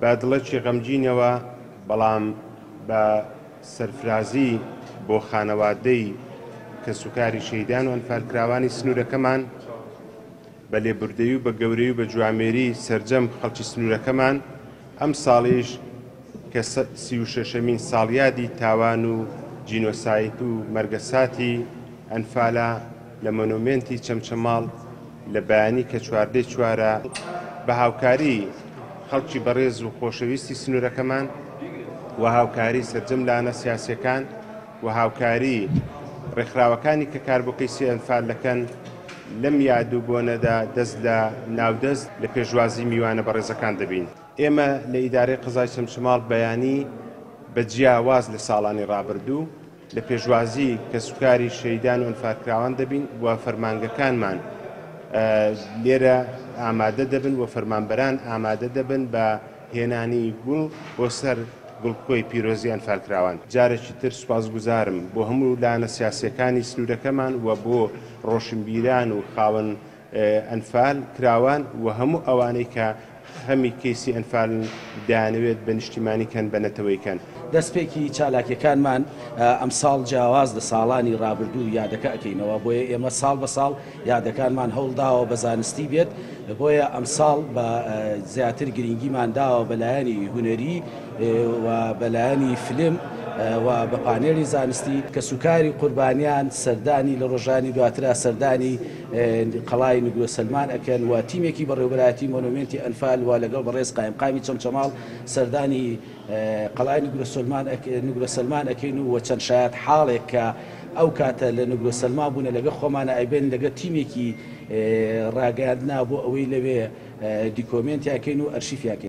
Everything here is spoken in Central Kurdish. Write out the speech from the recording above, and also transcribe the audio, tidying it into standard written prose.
بە دڵێکی غەمگینەوە بەڵام بە سەرفرازی بۆ خانەوادەی کەسوکاری شەهیدان و ئەنفالکراوانی سنوورەکەمان، بە لێبوردەیی و بە گەورەیی و بە جوامێری سەرجەم خەڵکی سنوورەکەمان، ئەمساڵیش کە 36مین ساڵیادی تاوان و جینۆساید و مەرگەساتی ئەنفالە لە مۆنۆمێنتی چەمچەماڵ لە بەیانی کە چواردەی چوارە بە هاوکاری خەڵکی بەڕێز و خۆشەویستی سنوورەکەمان و هاوکاری سەرجەم لایەنە سیاسیەکان و هاوکاری ڕێکخراوەکانی کە کار بۆ کەیسی ئەنفال دەکەن لەم یاد و بۆنەدا دەست لە ناودەست لە پێشوازی میوانە بەڕێزەکان دەبین. ئێمە لە ئیدارەی قەزای چەمچەماڵ بەیانی بە جیاواز لە ساڵانی ڕابردوو لە پێشوازی کەسوکاری شەهیدان و ئەنفالکراوان دەبین و فەرمانگەکانمان لێرە ئامادە دەبن و فەرمانبەران ئامادە دەبن بە هێنانی گوڵ بۆ سەر گوڵکۆی پیرۆزی ئەنفالکراوان. جارێکی تر سوپاسگوزارم بۆ هەموو لایەنە سیاسییەکانی سنوورەکەمان و بۆ ڕۆشنبیران و خاوەن ئەنفال کراوان و هەموو ئەوانەی کە خەمی کەیسی ئەنفالن دەیانەوێت بە نیشتیمانی کەن بە نەتەوەی کەن. دەستپێکی چالاکیەکانمان ئەمساڵ جیاواز لە ساڵانی ڕابردوو یادەکە ئەکەینەوە، بۆیە ئێمە ساڵ بە ساڵ یادەکانمان هەوڵداوە بە زانستی بێت، بۆیە ئەمساڵ بە زیاتر گرینگیمان داوە بە لایەنی هونەری و بە لایەنی فلم و بە پانێلی زانستی. کەسوکاری قوربانیان سەردانی لە ڕۆژانی دواترا سەردانی قەڵای نگرۆ سەلمان ئەکەن و تیمێکی بەڕێوبەرایەتی مۆنۆمێنتی ئەنفال و لەگەڵ بەڕێز قایمقامی چەمچەماڵ سەردانی قەڵای نگرۆ سەلمان ئەکەین و چەند شایەت حاڵێک کە ئەو کاتە لە نگرۆ سەلمان بوونە لەگە خۆمانە ئەیبێن لەگە تیمێکی ڕاگەیاندنا بۆ ئەوەی لەوێ دیکۆمێنتیان کەین و ئەرشیفیان کەین.